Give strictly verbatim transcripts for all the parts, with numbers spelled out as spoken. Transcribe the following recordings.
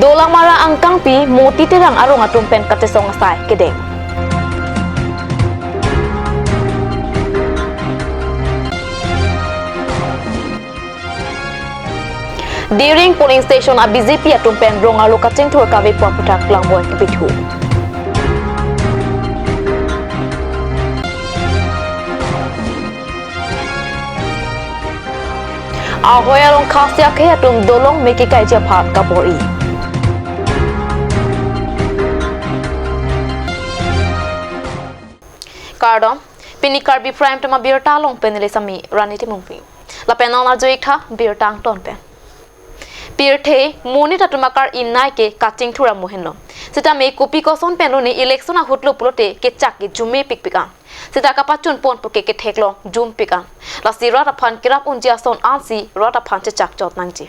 Dolamara angkangpi Moti Terang arong atum pen kachesong asai kedeng. Diring polling station a B J P atum pen rong arlo kachingthur kave pu aphuthak langboi kepithu. Ahoi arong khasi akhei atum dolong meke kaiji aphan kabor-i. Kardom, pini Karbi Prime Time abirta along pen neli sami Rani Timungpi. Lapen non arju-ik tha birta angton pen. Pirthe monit atum akar-i nai ke kachingthur amo henlo. Sitame kopi koson pen lone election ahut lo pulote kechak ke jume pikpik an. Sita kapachun pon puke kethek lo jum pik an. Lasi rat aphan kerap unji ason ansi rat aphan chechak chot nangji.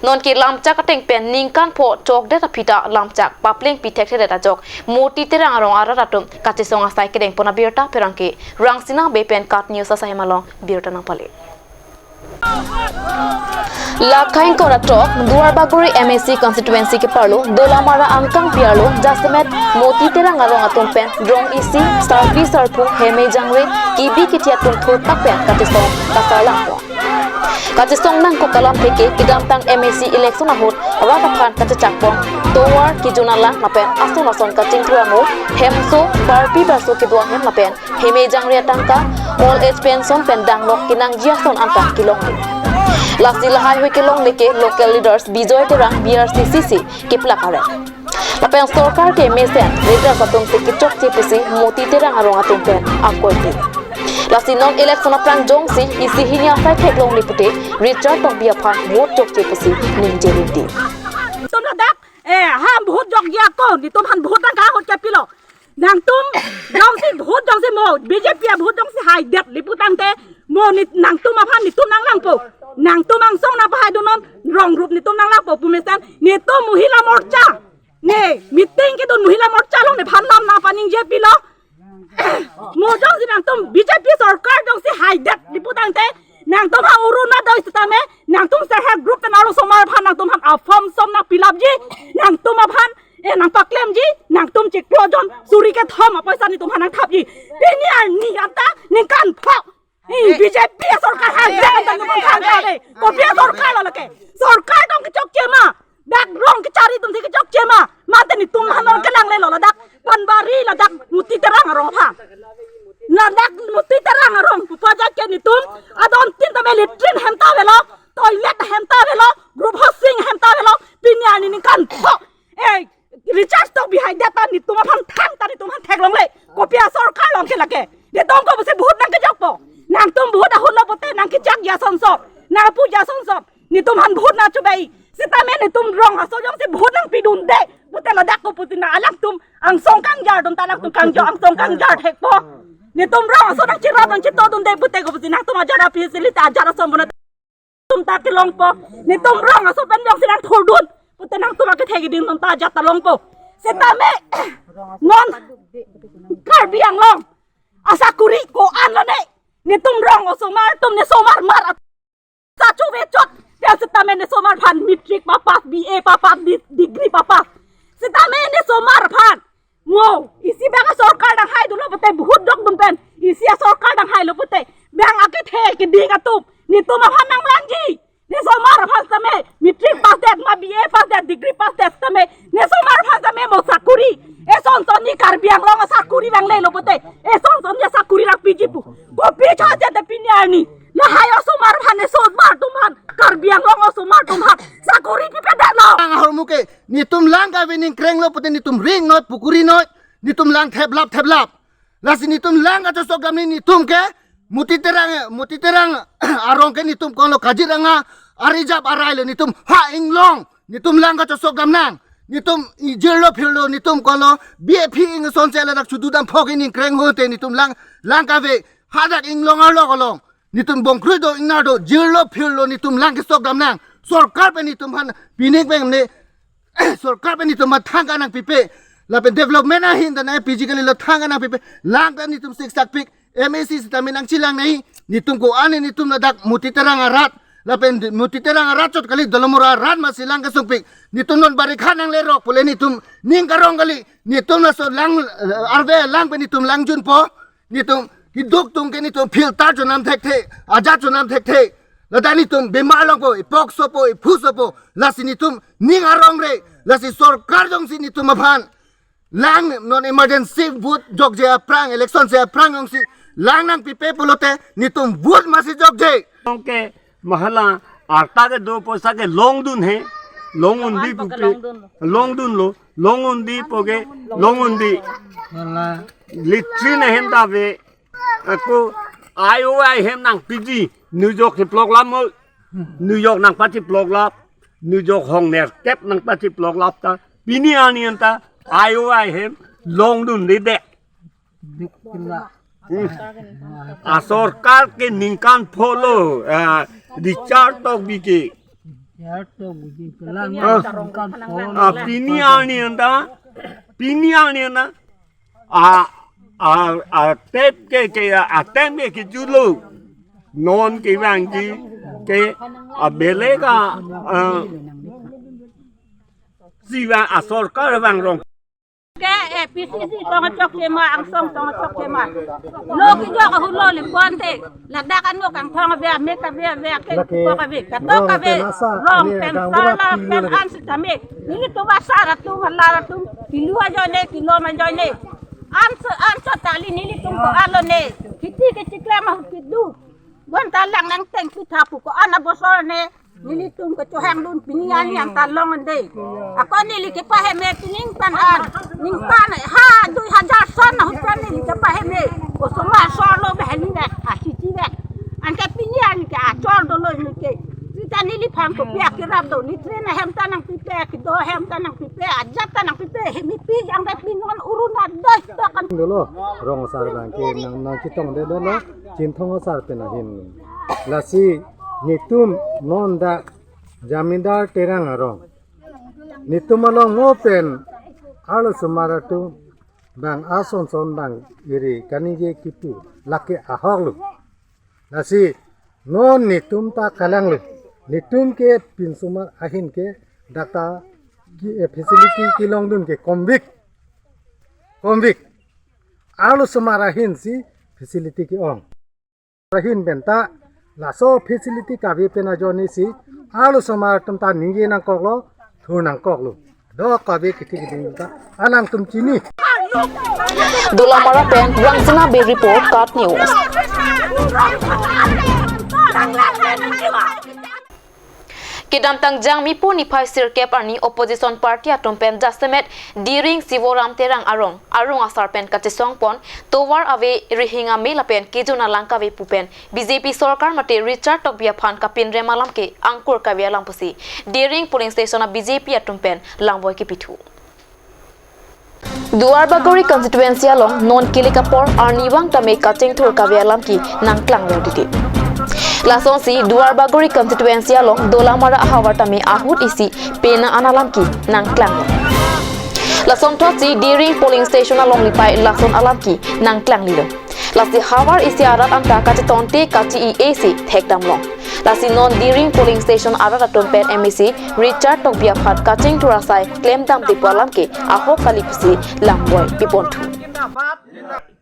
Non ke lamchak ateng pen ningkan pho chokdet aphi ta lamchak papleng pi thekthedet ajok Moti Terang arong arat atum kachesong asai kedeng pon abirta pherangke Rangsina Bey pen KAT News asai hem along birta nangpale. Lakhain kora tok Duarbagori M A C constituency keparlo Dolamara angkangpi arlo jasemet Moti Terang arong atum pen rong isi, sarpi sarpo, heme jangre, kibi kithi atum thurpak pen kachesong kasarlangpo. Kachesong nangkok alamthe ke kedamtang M A C election ahut rat aphan kachechak pon tovar, kejun alang lapen ason ason kachingthur amo, hemso, barpi barso kedo ahem lapen heme jangre atangka, old age pension pen danglok kenangji ason anta kelongle. Lasi lahaihui kelongle ke local leaders Bijoy Terang, B R C C C, keplak arem. Lapen sorkar ke mesen leaders atum si kechokche pusi Moti Terang arong atum pen akoi di. Lasi non election aphrang jongsi isi hini asai theklongle pute Richard Tokbi aphan vote chokche pusi ningje rinti. Netum ladak, eh, ham vote jokji ako, netum aphan vote nangkahut ke pilo. Nangtum jongsi vote jongsi mo B J P a vote jongsi haidet le putangte mo nit nangtum aphan netum nanglangpo. Nangtum angsong nangpahai dun non rong group netum nanglangpo pu mesen netum Mohila Morcha. Ne meeting kedun Mohila Morcha along nephan lam nangpaningje pilo. Mo jongsi nangtum B J P sorkar jongsi haidet le putangte nangtum ha Orunodoi sitame nangtum self help group pen arlosomar aphan nangtum aphan a-form som nangpilapji, nangtum aphan, eh, nangpaklemji, nangtum chiklo jon suri kethom apoisa netum aphan nangthapji. Pini arni anta ningkan pho. Eh, B J P sorkar haidet anta netum aphan thangta de. Kopi sorkar lo lake. Sorkar tong kechokche ma. Dak rong kechari atum si kechokche ma. Mate netum aphan nangkelanglelo ladak Panbari ladak Moti Terang arong aphan. Ladak Moti Terang arong pupaja ke netum adon tin tame latrine hem ta avelo, toilet hem ta avelo, group housing hem ta avelo, pini arni ningkan pho. Eh, Richard Tokbi haidet ta netum aphan thangta netum aphan theklongle. Kopi asorkar long ke lake. Netum kopusi vote nangkejokpo. Nangtum vote ahut lo pute nangkechakji asonson, nangpuji asonson netum aphan vote nangchobai. Sitame netum rong aso jongsi vote nangpidunde pute ladak kopusi na alangtum angsong kangjar dun ta alangtum kangjo angsong kangjar thekpo. Netum rong aso nangchirap nangchitodunde pute kopusi nangtum ajat api silita ajat asom bona tum ta kelongpo. Netum rong aso pen jongsi nangthurdun pute nangtum akethe keding tum ta ajat ta longpo. Sitame non Karbi Anglong asakuri ko-an lone. Netum rong osomar atum nesomar mar at- sa chuve chot. Tel sitame nesomar aphan matric papass, B A papass, di- degree papass. Sitame nesomar aphan ngo isi bang asorkar nanghai dunlo pute vote jokdun pen isi asorkar nanghailo pute bang akethe keding atum netum aphan nanglangji. Nesomar aphan sitame matric pass det ma B A pass det degree pass det sitame nesomar aphan sitame mo sakuri. Esonson ni Karbi Anglong asakuri nanglelo pute esonson ni sakuri nangpiji pu. Kopi chot jate pini arni. Lahai osomar aphan esomar atum aphan Karbi Anglong osomar atum aphan sakuri pipedetlo. Ang ahormu ke netum lang kave ningkrenglo pute netum ring noi pukuri noi. Netum lang theplap theplap. Lasi netum lang kachosok damji netum ke Moti Terang, Moti Terang arong ke netum konlo Kaziranga arijap arai lo netum ha inglong netum lang kachosok damnang. Netum ijirlo phirlo netum konlo B A P ing sonse ladak chudu dam phok ningkreng hote netum lang lang kave hadak inglong arlo kolong. Netum bongkrui do ingnar do jirlo phirlo netum lang kesok damnang. Sorkar pen netum aphan pining peng ne sorkar pen netum aphan thangka nangpipe. Lapen development ahin ta nangpiji kalilo thangka nangpipe. Lang ta netum siksak pik. M A C sitame nangchilang nai. Netum ko-an netum ladak Moti Terang arat. Lapen di- Moti Terang arat chot kali, Dolamara arat masi lang kesungpik. Netum non barikha nanglerok pule netum ning karong kali. Netum laso lang, eh, arve lang pen netum langjunpo. Netum keduk atum ke netum filter chonam thekthe, ajat chonam thekthe. Ladak netum bimar longpo, ipok sopo, iphu sopo. Lasi netum ning arong re. Lasi sorkar jongsi netum aphan lang non emergency vote jokje aphrang, election si aphrang jongsi lang nangpipe pulote netum vote masi jokje. Oke, mahala arta kedo poisa ke longdun he, longdun di pupe, longdunlo, longdun di poke, longdun di. Latrine ahem ta ave, ako I O I ahem nangpiji, nujok si plok lam mo, nujok nangpachi plok lap, nujok hong nerkep nangpachi plok lap ta, pini arni anta I O I ahem longdunde. Hmm. Asorkar ke ningkan pholo, ah, Richard Tokbi ke. Richard Tokbi ke lang. Ah. Ningkan pholo. Ah, pini arni anta, pini arni anta, ah, ah, ah, tep ke, ke, ah, tem ke kejulo. Non kevangji ke, ah, belega, ah, siva asorkar vangrong. Ke A P C C tong chokche ma, angsong tong chokche ma. Lo kejok ahut lo le ponte. Ladak anok angthong ave, amek ave, ave, ake kok ave, katok ave. Rong pen asar, rong pen sar la pen an setame. Nelitum asar atum, halar atum, kilo ajoine, kilom ajoine. An se, an se tali nelitum ko-an lone. Kheti kechiklo ma ahut kedo. Bonta lang nangteng pitha pu ko-an abosor ne. Nelitum kechohangdun pini arni anta longdunde. Ako neli kepaheme pining tan an. Ningkan ha dui hajar son ahut pen neli kepaheme. Osomar sor lo beheli vek, asiti vek. Anke pini arni ke achor dolo neli ke. Sita neliphan kopi akirap do. Latrine ahem ta nangpipe, kedo ahem ta nangpipe, ajat ta nangpipe. Hemi pi jang pi non urun adoi to kan. Dolo, rong asar abang ke nang, nangchetongde dolo, Chinthong asar pen ahin. Lasi netum non dak Jamindar Terang arong. Netum along ngo pen arlosomar atum abang ason son abang iri kaningje kipu lake ahoklo. Lasi non netum ta kalanglo. Netum ke pinsomar ahin ke dak ta ki, eh, facility kelongdun ke komvik. Komvik. Arlosomar ahin si facility ke-ong. Ahin pen ta laso facility kave pen ajoine si arlosomar atum ta ningje nangkoklo, thur nangkoklo. Dok kave kithi kithi ta alangtum chini. Dolamara pen Rangsina Bey report, KAT News. Kedamtang Jangmipo niphai sirkep arni opposition party atum pen jasemet Diring Sivoram Terang arong, arong asar pen kachesongpon tovar ave, rihing ame lapen kejun alang kave pu pen B J P sorkar mate Richard Tokbi aphan kapinrem alam ke angkur kave alam pusi Diring polling station a B J P atum pen langvoi kepithu. Duarbagori constituency along non kilik apor arnivang tame kachingthur kave alam ke nangklang lo titi. Lasonsi Duarbagori constituency along Dolamara ahavar tame ahut isi pena an alam ke nangklang lo. Lasonthotsi Diring polling station along lipai lason alam ke nangklang lilo. Lasi havar isi arat anta kachetongte kachi-i-e si thekdam long. Lasi non Diring polling station arat atum pen M A C Richard Tokbi aphan kachingthur asai klemdamde pu alam ke ahok kali pusi langvoi piponthu.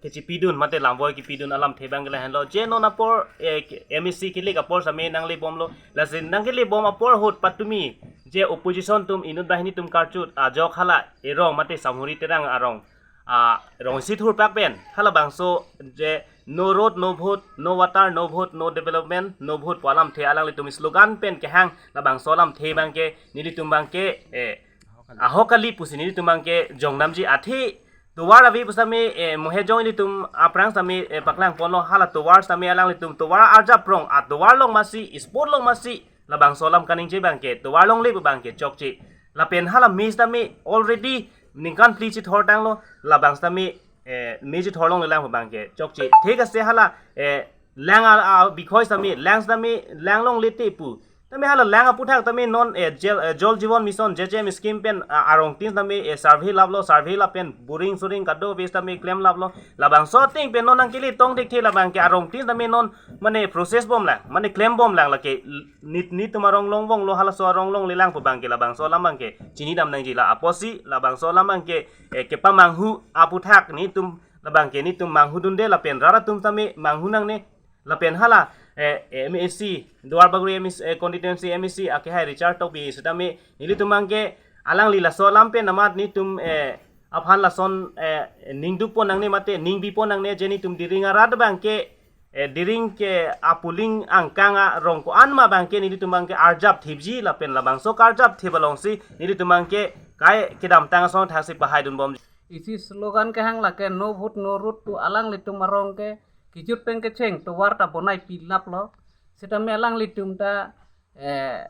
Kechipidun mate langvoi kepidun alamthe abang ke lahenlo. Je non apor, eh, M A C kilik apor same nanglebomlo. Lasi nanglebom apor ahut patumi je opposition atum inut banghini atum karchot ajok hala erong mate Samhuri Terang arong, ah, rongsi thurpak pen halabangso je "No road, no vote, no water, no vote, no development, no vote" pu alamthe alanglitum slogan pen kehang labangso alamthe abang ke nelitum abang ke, eh, ahok kali pusi nelitum abang ke jongnamji. Athe tovar ave pu same, eh, mohe jong ilitum aphrang same, eh, paklangponlo, hala tovar same alanglitum tovar arjap rong, atovar along masi, spot along masi, labangso alam kaningje abang ke tovar longle pu abang ke chokche. Lapen hala me sitame already ningkan phli chithor tanglo, labang sitame, eh, me chithor longle lang pu abang ke chokche. Thik ase hala, eh, lang a, a, bikhoi sitame, lang sitame, lang longle te pu. Tame hala lang aputhak tame non, eh, Jal, eh, Jal Jeevan Mission, J J M scheme pen, ah, arong tin tame, eh, survey laplo, survey lapen boring soring kadokave tame klem laplo. Labangso ateng pen non nangkele tong thekthe, labang ke arong tin tame non mane process bomlang, mane klem bomlang, lake nit, nitum arong longvonglo, halaso arong longlelang pu abang ke labangso alam abang ke chinidam nangji. La apotsi labangso alam abang ke, eh, kepamanghu aputhak nitum labang ke nitum manghudunde lapen rat atum tame manghu nangne. Lapen hala, eh, M A C, Duarbagori M A C, eh, constituency M A C akehai Richard Tokbi setame nelitum abang ke alangli laso alam pen amat nitum, eh, aphan lason, eh, ningdukpon nangne mate ningpipon nangne je nitum Diring arat abang ke, eh, Diring ke apuling angkang arong ko-an ma abang ke nelitum abang ke arjap thipji lapen labangso karjap thip alongsi nelitum abang ke kai kedamtang ason thaksi pahaidunbom. Isi slogan kehang lake no vote no road pu alanglitum arong ke kejut pen kecheng tovar ta bonai pilaplo. Setame alanglitum ta, eh,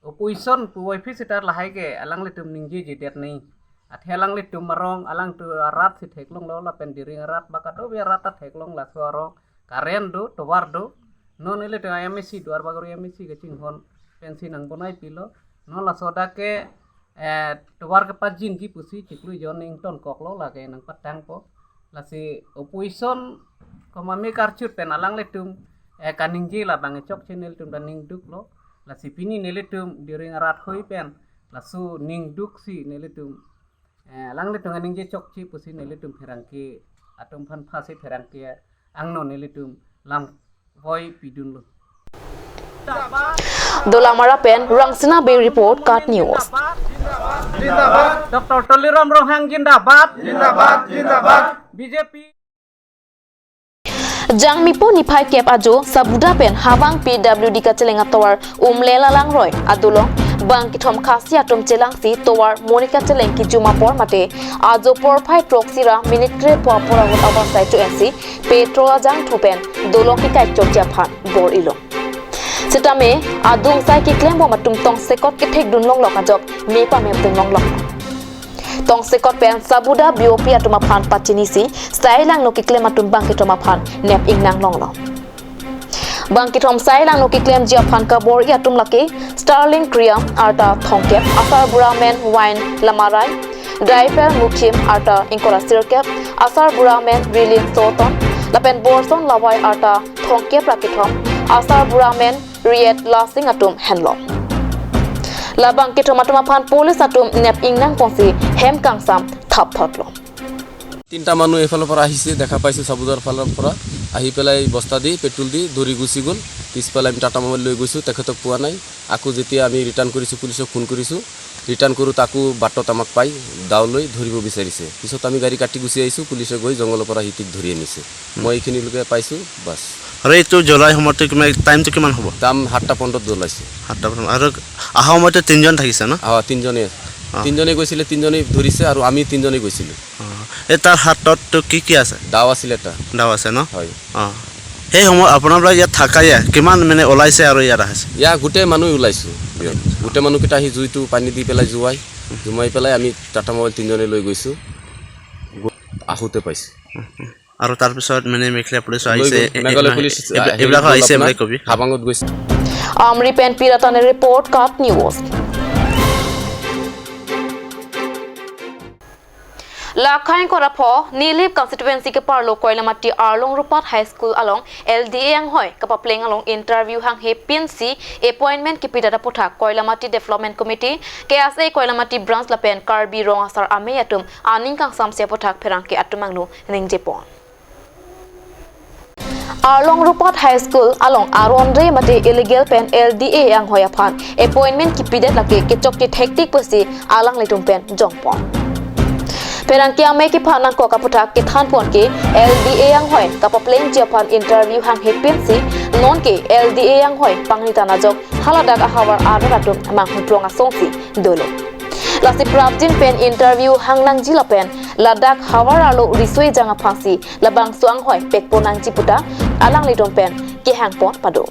opposition puvoiphit seta lahai ke alanglitum ningjejedet nai. Athe alanglitum arong alangtum arat si theklonglo lapen Diring arat ba kadokave arat ta theklong laso arong. Current do, tovar do. Non ilitum M A C, Duarbagori M A C kachinghon pensi nang bonai pilo. Non laso dak ke, eh, tovar kepajinji pusi chiklo jon ingtonkoklo lake nangpatangpo. Lasi opposition komame karchut pen alanglitum, eh, kaningje labang chokche nelitum ta ningduklo. Lasi pini nelitum Diring arat hoi pen laso ningduksi nelitum, eh, alanglitum kaningje chokche pusi nelitum pherangke atum aphan phasi pherangke angno nelitum lamvoi pidunlo. Dolamara pen Rangsina Bey report, KAT News. Doctor Tuliram Ronghang zindabad. Zindabad, zindabad. B J P. Jangmipo niphai kep ajo Sabuda pen Hawang P W D kacheleng atovar Umlela Langroi adolong bang kethom Khasi atum chelangsi tovar monit kacheleng kejum apor mate ajo porphai throksi ra minute krepho apor ahut avarsai cho-ensi petrol ajangthu pen dolong kekai chokche aphan bor-ilo. Setame adungsai keklembom atum tongsekot kethekdun longlok ajok me pamemdun longlok. Tongsekot pen Sabuda B O P atum aphan pachinisi sai langno keklem atum bang kethom aphan nep ingnang longlo. Bang kethom sai langno keklemji aphan kabor-i atum lake Starling Kriam arta thomkep, asarbura amen Wine Lamarai, Driver Mukhim arta ingkoi ra sirkep, asarbura amen Rilin Soton, lapen Borson Lawai arta thomkep ra kethom, asarbura amen Riet Lasing atum henlo. Labang kethom atum aphan police atum nep ingnang ponsi hem kangsam thapthotlo. তিনিটা মানুহ এইফালৰ পৰা আহিছে, দেখা পাইছো চাবুদাৰ ফালৰ পৰা আহি পেলাই বস্তা দি পেট্ৰল দি দৌৰি গুচি গ'ল। পিছফালে আমি টাটা মবাইল লৈ গৈছো, তেখেতক পোৱা নাই। আকৌ যেতিয়া আমি ৰিটাৰ্ণ কৰিছো, পুলিচক ফোন কৰিছো, ৰিটাৰ্ণ কৰোঁতে আকৌ বাটত আমাক পাই দাও লৈ ধৰিব বিচাৰিছে। পিছত আমি গাড়ী কাটি গুচি আহিছো, পুলিচে গৈ জংঘলৰ পৰা হিতিক ধৰি আনিছে। মই এইখিনিলৈকে পাইছো, বাছ। আৰু এইটো জ্বলাই সময়তে কিমান, টাইমটো কিমান হ'ব? দাম সাতটা পোন্ধৰত জ্বলাইছে। সাতটা পোন্ধৰ। আৰু অহা সময়তে তিনিজন থাকিছে ন? অ, তিনিজনে। অ। তিনিজনে গৈছিলে, তিনিজনে ধৰিছে আৰু আমি তিনিজনে গৈছিলো। অ। এই তাৰ হাতততো কি কি আছে? দাও আছিল এটা। দাও আছে ন? হয়। অ। সেই সময় আপোনালোকে ইয়াত থাকায়ে কিমান মানে ওলাইছে আৰু ইয়াত আহিছে? ইয়াত গোটেই মানুহ ওলাইছো। গোটেই মানুহকেইটা আহি জুইটো পানী দি পেলাই জুৱাই, জুমাই পেলাই আমি টাটা মবাইল তিনিজনে লৈ গৈছো। গৈ আহোঁতে পাইছো। আৰু তাৰপিছত মানে মেঘালয় পুলিচ লৈ আহিছে, গৈ এ-, মেঘালয় এ-, পুলিচ এইবিলাক, আহি এইবিলাক গ'ল আহিছে আপোনাৰ বুলি কবি। হাবাঙত গৈছে। Amri pen Piratane report, KAT News. Lakhang korapho Nilip constituency keparlo Koilamati Arlong Rupat High School along L D A anghoi kapapleng along interview hanghe pinsi appointment kipidet aphuthak Koilamati Development Committee, K S A Koilamati Branch lapen Karbi Rong Asar Amei atum aning kangsamse aphuthak pherangke atum angno ningjepon. Arlong Rupat High School along aron re mate illegal pen L D A anghoi aphan appointment kipidet lake kechokche thektik pusi alanglitum pen jongpon. Pherangke amei kephan nangkok aphuthak kethanpon ke L D A anghoi kapaplengji aphan interview hanghe pinsi nonke L D A anghoi pangnitan ajok haladak ahavar arat atum manghuprong asonsi dolo. Lasi prapjin pen interview hangnangji lapen ladak havar arlo riso-ejang aphansi labangso anghoi pekpon nangji puta alanglitum pen kehangpon pado.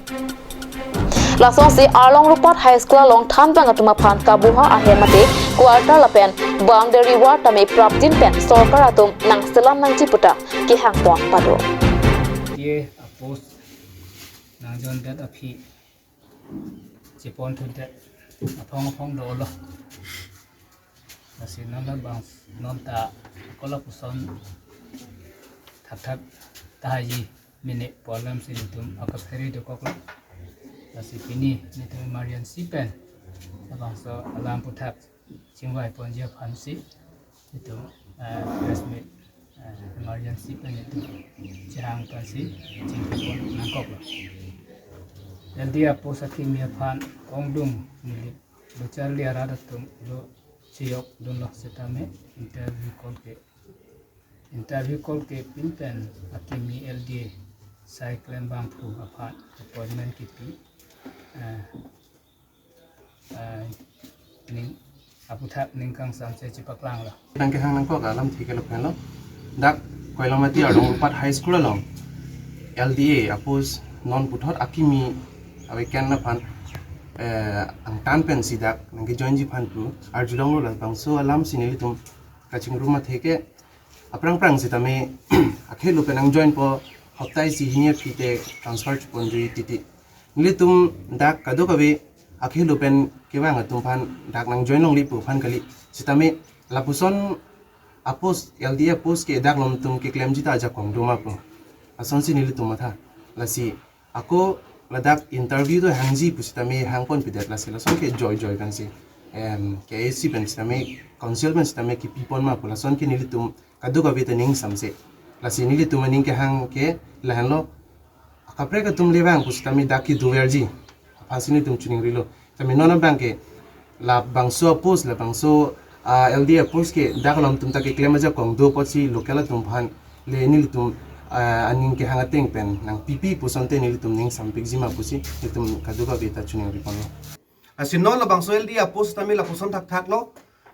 Lasonsi Arlong Rupat High School along thanbang atum aphan kabuha ahem mate quarter lapen boundary wall tame prapjin pen sorkar atum nangselam nangji puta kehangpon pado. Ye apos nangjondet aphi. Ipon thunte aphong aphong dolo. Lasi non labang non ta ako lapuson thakthak tahai mene pu alam si netum akaphere dokoklo. Lasi pini netum emergency pen labangso alam aphuthak chingvai ponji aphansi netum, eh, press meet, eh, emergency pen netum chehang aphansi chingvai pon nangkoklo. L D A post akimi aphan kongdung neli lo charli arat atum lo chiyok dunlo sitame interview call ke, interview call kepin pen akimi L D A sai klembangphu aphan appointment kipi, eh, eh, ning aphuthak ning kangsamse chepaklanglo. Nangkehang nangkok alamthe ke lahenlo. Dak Koilamati Arlong Rupat High School along L D A apost non puthot akimi ave ken aphan, eh, angtan pensi dak nangkejoinji aphan pu arjulonglo. Labangso alam si nelitum kachingrum athe ke aphrang phrang sitame akhei lo pen nangjoinpo, hopta isi hini aphi te transfer cheponji titi. Nelitum dak kadokave akhei lo pen kevang atum aphan dak nangjoin longle pu aphan kali. Sitame lapuson apost, L D A post ke dak alom atum keklemji ta ajakong doma pu. Lasonsi nelitum matha. Lasi ako ladak interview do hangji pu sitame hangponpidet, lasi lason ke joijoi pensi, em, K A A C pen sitame, council pen sitame kipipon ma pu lason ke nelitum kadokave ta ning samse. Lasi nelitum aning kehang ke lahenlo, akaprek atum le vang pu sitame dak kedoverji aphansi netum chiningrilo. Sitame non abang ke labangso apost, labangso, ah, L D A apost ke dak alom atum ta keklem ajakong do apotsi local atum aphan le nelitum, ah, aning kehang ateng pen nangpipi pu asonte nelitum ning sampikji ma pusi netum kadokave ta chiningriponlo. Lasi non labangso L D A apost sitame lapuson thakthaklo.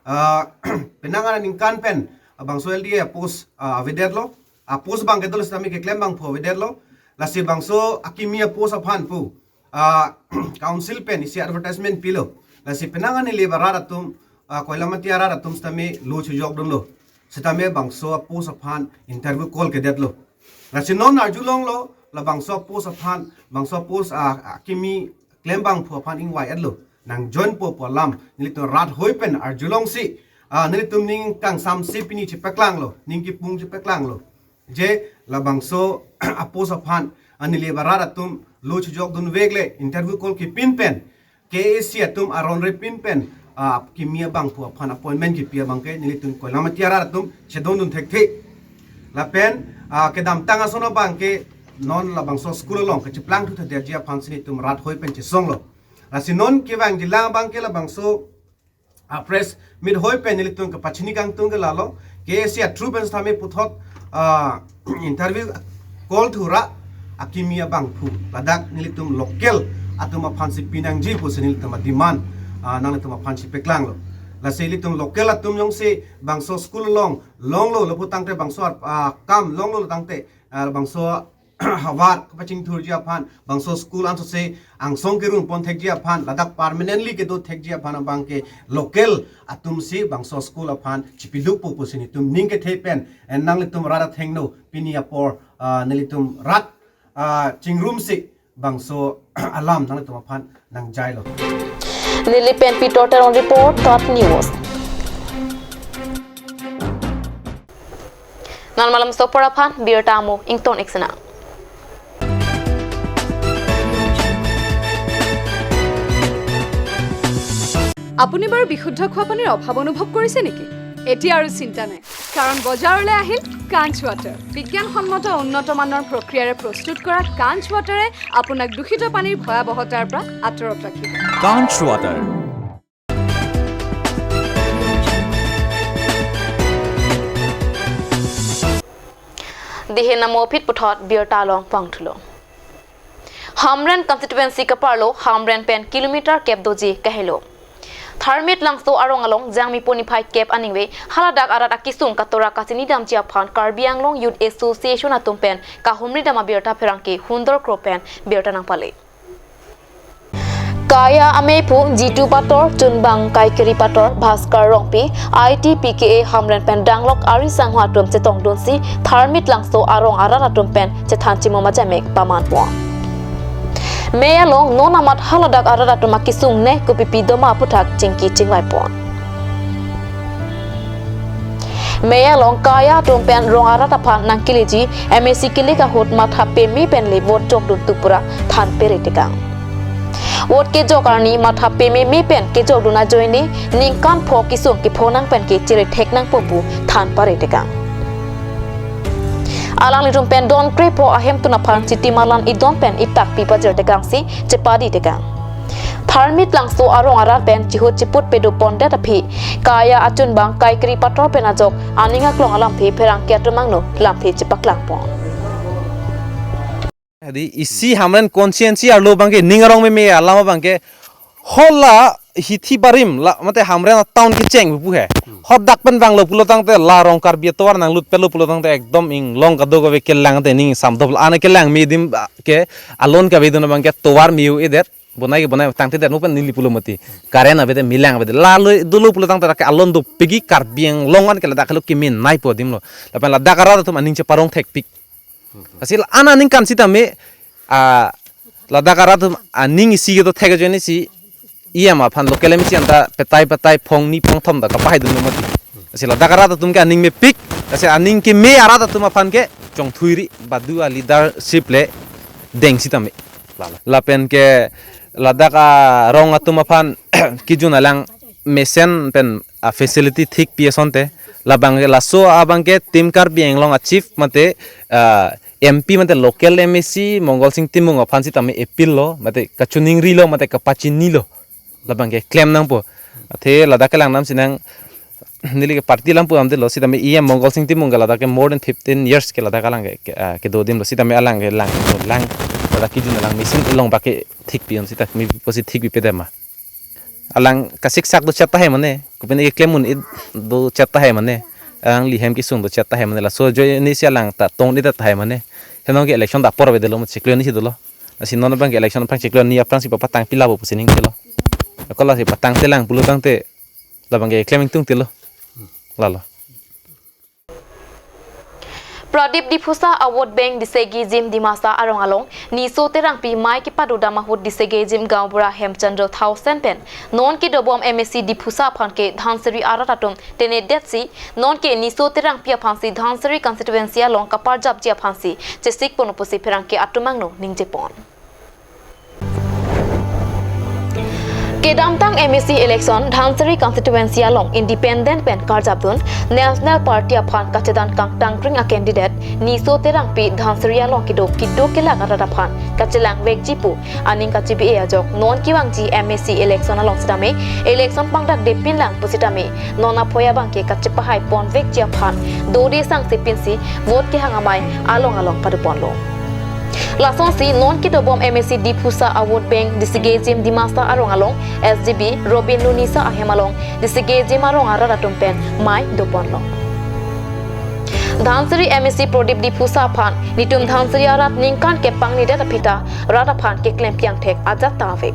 Ah, penang aningkan pen labangso L D A apost, ah, avedetlo. Apost abang ke dolo sitame keklembangphu avedetlo. Lasi bangso akimi apost aphan pu, ah, council pen isi advertisement pilo. Lasi penang anele ba rat atum, ah, Koilamati arat atum sitame lo chijok dunlo. Sitame bangso apost aphan interview call kedetlo. Lasi non arjulonglo, labangso apost aphan, bangso apost, ah, akimi klembangphu aphan ingvai-etlo, nangjoinpo pu alam nelitum rat hoi pen arjulongsi, ah, nelitum ning kangsamse pini chepaklanglo, ning kipung chepaklanglo. Je labangso apost aphan, ah, neli ba rat atum lo chijok dunvek le interview call kepin pen, K A A C atum aron repin pen, ah, kimi abangphu aphan appointment kipi abang ke nelitum Koilamati arat atum chedondun thekthe. Lapen, ah, kedamtang ason abang ke non labangso school along kecheplang thuthadetji aphansi netum rat hoi pen chesonglo. Lasi non kevangjilang abang ke labangso, ah, press meet hoi pen nelitum kepachini kangtung ke lalo, K A A C a-through pen sitame puthot, ah, interview call thura akimi abangphu ladak nelitum local atum aphansi pinangji pusi nelitum a-demand, ah, nanglitum aphansi paklanglo. Lasi nelitum local atum jongsi bangso school along longlo, lapu tangte bangso, ah, kam longlo tangte, ah, bangso havar kapachingthurji aphan, bangso school ansose angsong kerung pon thekji aphan, ladak permanently kedo thekji aphan abang ke local atumsi bangso school aphan chipidukpo pusi netum ning kethe pen, eh, nanglitum rat athengno pini apor, ah, nelitum rat, ah, chingrumsi bangso alam nanglitum aphan nangjailo. Neli pen Peter Teron report, Top News. Non malam sopor aphan birta amo ington ik sena. আপুনি বাৰু বিশুদ্ধ খোৱা পানীৰ অভাৱ অনুভৱ কৰিছে নেকি? এতিয়া আৰু চিন্তা নাই, কাৰণ বজাৰলৈ আহিল কাঞ্চ ৱাটাৰ। বিজ্ঞানসন্মত উন্নত মানৰ প্ৰক্ৰিয়াৰে প্ৰস্তুত কৰা কাঞ্চ ৱাটাৰে আপোনাক দূষিত পানীৰ ভয়াৱহতাৰ পৰা আঁতৰত ৰাখিব। Kanch Water. Dihin amo aphi puthot birta along pangthulo. Hamren constituency kaparlo Hamren pen kilometer kep doji kahelo. Tharmit Langso arong along Jangmi poniphai kep aningve haladak arat akisung katora kachini damji aphan Karbi Anglong Youth Association atum pen kahumri dam abirta pherangke Hundor Kro pen birta nangpale. Kaya amephu Jitu Pator, chunbang Kaikiri Pator, Bhaskar Rongpi, I T P K A Hamren pen danglok ari sangho atum chetongdunsi Tharmit Langso arong arat atum pen chethan chimum ajamek pamanpon. Mei along non amat haladak arat atum akesung ne kopipi doma aphuthak chingki chingvaipon. Mei along kaya atum pen rong arat aphan nangkeleji M A C kelek ahut matha peme pen le vote jokdun tu pura than pere tekang. Vote kejok arni matha pememe pen kejokdun ajoine ningkan pho kesung kephonang pen ke chere thek nangpo pu than pare tekang. Alanglitum pen don krepho ahemtun aphan chiti malan idon pen itak pi pajir tekangsi chepadi tekang. Tharmit Langso arong arat pen chihut chiput pedo pondet aphi kaya achunbang kaikri pator pen ajok aning aklong alamthe pherangke atum angno lamthe chepaklangpon. Hadi isi Hamren constituency arlo abangke ning arong meme alam abangke hola hithi barim la mate Hamren town kecheng pu he. Hodak pen vanglo pulo tangte la rong Karbi atovar nanglut pelo pulo tangte ekdom inglong kadokave kelang te ning samdop la ana kelang me adim ke alon kavedun abangke tovar me-u-edet bonai ke bonai tangte det mo pen neli pulo mati. Current avedet, melang avedet. La lo dolo pulo tangte dak alon dopik ke Karbi Anglong an ke ladak lo kemenei po adim lo. Lapen ladak arat atum aning cheparong thekpik. Lasi la ana ningkan sitame, ah, ladak arat atum aning isi kedo thek ajoine si E M aphan local M C anta petai petai phongni phongthom ta kapahaidunlo mati. Lasi ladak arat atum ke aning mepik, lasi aning keme arat atum aphan ke chongthuiri badu aleadership le deng sitame. Lapen ke ladak arong atum aphan kejun alang mesen pen afacility thik pi asonte. Labang ke laso abangke Team Karbi Anglong a chief mate, ah, M P mate local M A C Mongol Sing Timung aphan sitame appeal lo mate kachiningrilo mate kapachinilo. Labangke klem nangpo. Athe ladak kelang nam sinang neli ke party lam pu amde lo sitame E M Mongol Sing Timung ke ladak ke more than fifteen years ke ladak alang ke, ke, ah, kedo adim lo sitame alang ke lang lang ladak kejun alang mesen along bak ke thik pi on sita mi pusi thik pi pede ma. Alang kasiksak do chat tahai mane, kopine ke klem un-e do chat tahai mane, alang lihem kesung do chat tahai mane, laso ajoine si alang ta tong ni ta tahai mane. Henong ke election ta apor avedetlo mo chiklo ni si dolo. Lasi non abangke election aphrang chiklo ni aphrangsi papatang pila bo pusi ning chelo. Ako lasi patang telang pulo tangte labangke klem ingtung telo. Lalo. Pradip Diphusa a-vote bank Disegejim Dimasa arong along Niso Terangpi mei kepadodam ahut Disegejim gaonbura Hemchandra Thaosen pen non kedobom M A C Diphusa aphan ke Dhansiri arat atum tenedetsi non ke Niso Terangpi aphansi Dhansiri constituency along kaparjapji aphansi chesikpon pusi pherangke atum angno ningjepon. Kedamtang M A C election Dhansiri constituency along independent pen karjapdun National Party aphan kachedan kangtangkring a-candidate Niso Terangpi Dhansiri along kedo kedo kelak arat aphan kachelangvekji pu aning kachibi-e ajok non kevangji M A C election along sitame election pangdakdepinlang pusitame non aphoi abangke kachepahaipon vekji aphan dode sangse pinsi vote kehang amei along along padoponlo. Lasonsi non kedobom M A C Diphusa a-vote bank Disegejim Dimasa arong along S D B Robin Nunisa ahem along Disegejim arong arat atum pen mei doponlo. Dhansiri M A C Pradip Diphusa aphan nitum Dhansiri arat ningkan kepangnidet aphi ta rat aphan keklem piang thek ajat ta ave.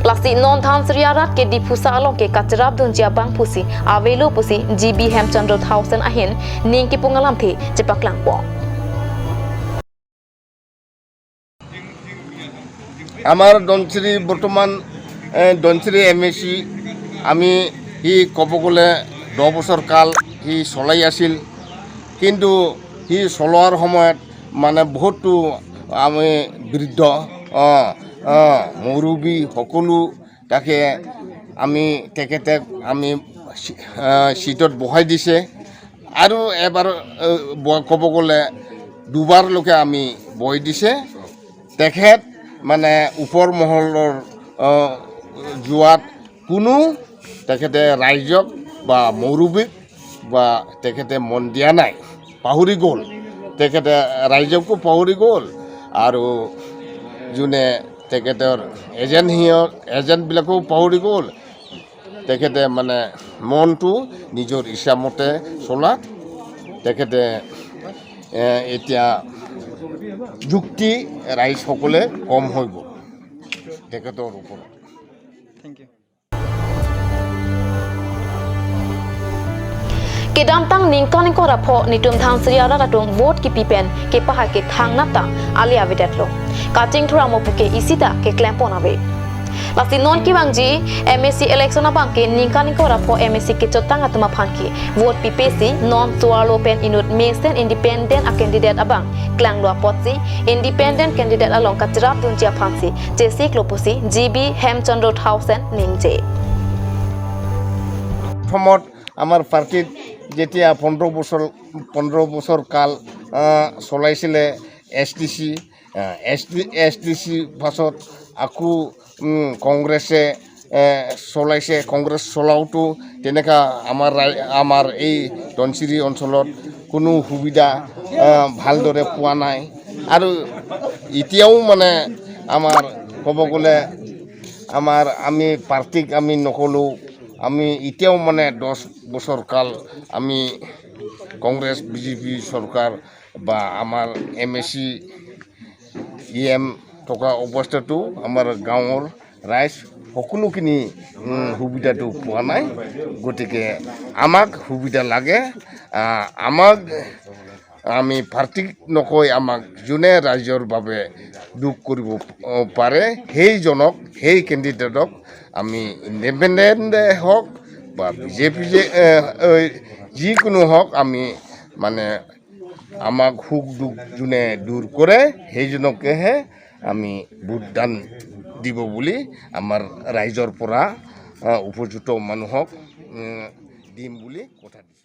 Lasi non Dhansiri arat ke Diphusa along ke kacherapdunji abang pusi avelo pusi G B Hemchandra Thaosen ahin ning kipung alamthe chepaklangpon. আমাৰ ধনশিৰি বৰ্তমান এ, Dhansiri M A চি আমি সি ক'ব গ'লে দহ বছৰ কাল সি চলাই আছিল। কিন্তু সি চলোৱাৰ সময়ত মানে বহুতো আমি বৃদ্ধ অ, অ, মুৰব্বী সকলো তাকে আমি তেখেতে আমি চি- আহ, চিটত বহাই দিছে। আৰু এবাৰ আহ, ব- ক'ব গ'লে দুবাৰলৈকে আমি বহাই দিছে। তেখেত মানে ওপৰ মহলৰ আহ, যোৱাত কোনো তেখেতে ৰাইজক বা মুৰব্বীক বা তেখেতে মন দিয়া নাই, পাহৰি গ'ল। তেখেতে ৰাইজকো পাহৰি গ'ল আৰু যোনে তেখেতৰ এজেণ্ট সিহঁত এজেণ্টবিলাকো পাহৰি গ'ল। তেখেতে মানে মনটো নিজৰ ইচ্ছামতে চলাত তেখেতে এ, এতিয়া যুক্তি ৰাইজসকলে কম হৈ গ'ল তেখেতৰ ওপৰত। Kedamtang ningkan ingkoi ra pho nitum Dhansiri arat atum vote kipi pen kepahai ke thangnat ta ale avedetlo. kachingthur amo puke isita keklempon ave. Lasi non kevangji M A C election abangke ningkan ingkoi ra pho M A C kechotang atum aphan ke vote pipesi non so-arlo pen inut mesen independent a candidate abang klanglo apotsi independent candidate along kachirap dunji aphansi chesiklo pusi G B Hemchandra Thaosen ningje. প্ৰথমত আমাৰ পাৰ্টিত যেতিয়া পোন্ধৰ বছৰ পোন্ধৰ বছৰ কাল আহ, চলাইছিলে এছ টি চি এছ টি এছ টি চি পাছত আকৌ উম, কংগ্ৰেছে এ, চলাইছে। কংগ্ৰেছ চলাওঁতো তেনেকা আমাৰ ৰাই- আমাৰ এই ধনশিৰি অঞ্চলত কোনো সুবিধা আহ, ভালদৰে পোৱা নাই। আৰু এতিয়াও মানে আমাৰ ক'ব গ'লে আমাৰ আমি পাৰ্টিক আমি নক'লোঁ। আমি এতিয়াও মানে দহ বছৰ কাল আমি কংগ্ৰেছ বি জে পি চৰকাৰ বা আমাৰ M A C E M থকা অৱস্থাতো আমাৰ গাঁৱৰ ৰাইজ সকলোখিনি উম, সুবিধাটো পোৱা নাই। গতিকে আমাক সুবিধা লাগে। আহ, আমাক আমি পাৰ্টিক নকৈ আমাক যোনে ৰাইজৰ বাবে দুখ কৰিব অ, পাৰে সেইজনক সেই কেণ্ডিডেটক আমি ইণ্ডিপেণ্ডেণ্ট হওক বা বি জে পি যে এ, এ, যিকোনো হওক আমি মানে আমাক সুখ দুখ যোনে দূৰ কৰে সেইজনকেহে আমি ভোটদান দিব বুলি আমাৰ ৰাইজৰ পৰা আহ, উপযুক্ত মানুহক উম, দিম বুলি কথা দিছোঁ।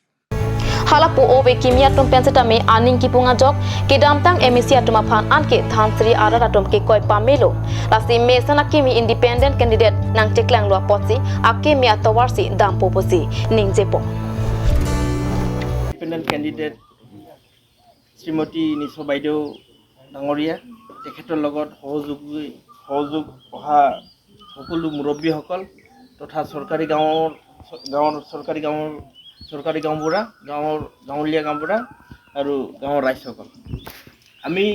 Halapu ove kimi atum pen setame aning kipung ajok kedamtang M A C atum aphan anke Dhansiri arat atum kekoi pamelo. Lasi mesen akimi independent candidate nangcheklanglo apotsi akimi atovarsi dampo pusi ningjepo. Independent candidate Shrimati নিশা বাইদেউ ডাঙৰীয়া, তেখেতৰ লগত সহযোগী সহযোগ অহা সকলো মুৰব্বীসকল তথা চৰকাৰী গাঁৱৰ গাঁৱৰ চৰকাৰী গাঁৱৰ চৰকাৰী গাঁওবুঢ়া, গাঁৱৰ গাঁৱলীয়া গাঁওবুঢ়া আৰু গাঁৱৰ ৰাইজসকল, আমি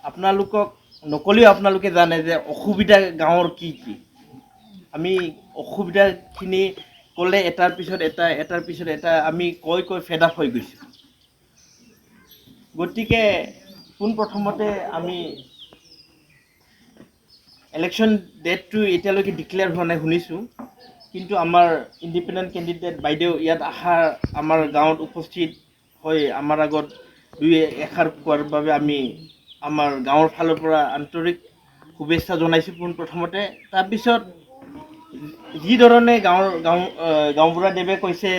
আপোনালোকক নকলেও আপোনালোকে জানে যে অসুবিধা গাঁৱৰ কি কি। আমি অসুবিধাখিনি ক'লে এটাৰ পিছত এটা এটাৰ পিছত এটা আমি কৈ কৈ ফেড আপ হৈ গৈছোঁ। গতিকে পোনপ্ৰথমতে আমি ইলেকশ্যন ডেটটো এতিয়ালৈকে ডিক্লেয়াৰ হোৱা নাই শুনিছোঁ, কিন্তু আমাৰ ইণ্ডিপেণ্ডেণ্ট কেণ্ডিডেট বাইদেউ ইয়াত অহা আমাৰ গাঁৱত উপস্থিত হৈ আমাৰ আগত দুই এষাৰ কোৱাৰ বাবে আমি আমাৰ গাঁৱৰ ফালৰ পৰা আন্তৰিক শুভেচ্ছা জনাইছোঁ পোনপ্ৰথমতে। তাৰপিছত যি ধৰণে গাঁৱৰ গাঁও আহ, গাঁওবুঢ়াদেৱে কৈছে,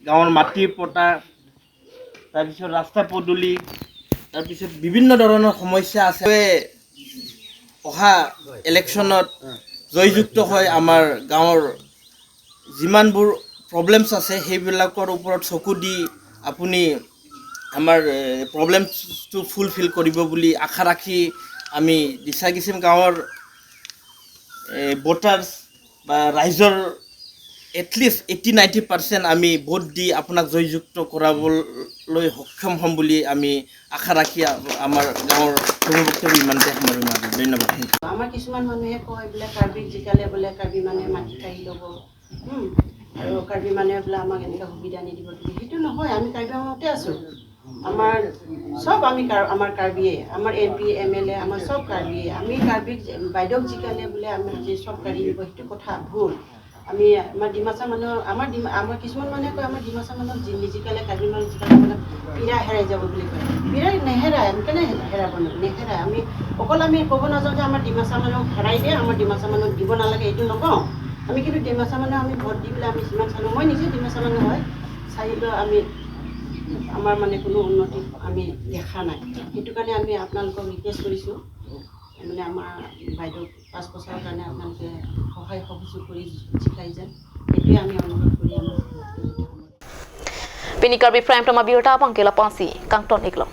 গাঁৱৰ মাটি পট্টা, তাৰপিছত ৰাস্তা পদূলি, তাৰপিছত বিভিন্ন ধৰণৰ সমস্যা আছে। অহা ইলেকশ্যনত জয়যুক্ত হৈ আমাৰ গাঁৱৰ যিমানবোৰ প্ৰব্লেমছ আছে সেইবিলাকৰ ওপৰত চকু দি আপুনি আমাৰ প্ৰব্লেমছটো ফুলফিল কৰিব বুলি আশা ৰাখি আমি দিছাকিচিম গাঁৱৰ ভোটাৰ্ছ বা ৰাইজৰ এটলিষ্ট এইটি নাইণ্টি পাৰ্চেণ্ট আমি ভোট দি আপোনাক জয়যুক্ত কৰাবলৈ সক্ষম হ'ম বুলি আমি আশা ৰাখি আ- আমাৰ গাঁৱৰ সভাপতিয়ে ইমানতে সামৰণি মাৰিলোঁ। ধন্যবাদ। আমাৰ কিছুমান মানুহে কয় বোলে কাৰ্বিক জিকালে বোলে কাৰ্বি মানুহে মাটি কাঢ়ি ল'ব, হুম, আৰু কাৰ্বি মানুহে বোলে আমাক এনেকুৱা সুবিধা নিদিব বুলি। সেইটো নহয়, আমি কাৰ্বি আংলঙতে আছোঁ। আমাৰ চব আমি কাৰ- আমাৰ কাৰ্বিয়ে, আমাৰ এম পি এম এল এ আমাৰ চব কাৰ্বিয়ে। আমি কাৰ্বিক বাইদেউক জিকালে বোলে আমাক যে চব কাঢ়ি নিব, সেইটো কথা ভুল। আমি আমাৰ ডিমাচা মানুহ, আমাৰ ডিমা আমাৰ কিছুমান মানুহে কয় আমাৰ ডিমাচা মানুহ জি- নিজিকালে কাৰ্বি মানুহ জিকালে বোলে পিৰা হেৰাই যাব বুলি কয়। পিৰা নেহেৰাই, আমি কেনে হেৰাব নো? নেহেৰাই। আমি অকল আমি ক'ব নাযাওঁ যে আমাৰ ডিমাচা মানুহ হেৰাই দিয়ে, আমাৰ ডিমাচা মানুহ দিব নালাগে, এইটো নকওঁ। আমি কিন্তু ডিমাচা মানুহ আমি ভোট দি পেলাই আমি যিমান চালোঁ, মই নিজে ডিমাচা মানুহ হয়, চাইলেও আমি আমাৰ মানে কোনো উন্নতি আমি দেখা নাই। সেইটো কাৰণে আমি আপোনালোকক ৰিকুৱেষ্ট কৰিছোঁ, মানে আমাৰ বাইদেউ পাঁচ বছৰৰ কাৰণে আপোনালোকে সহায় সহযোগ কৰি জিকাই যেন, এইটোৱে আমি অনুৰোধ কৰি আমাৰ Pini Karbi Prime Time abirta abangke lapu-ansi kangton iklo.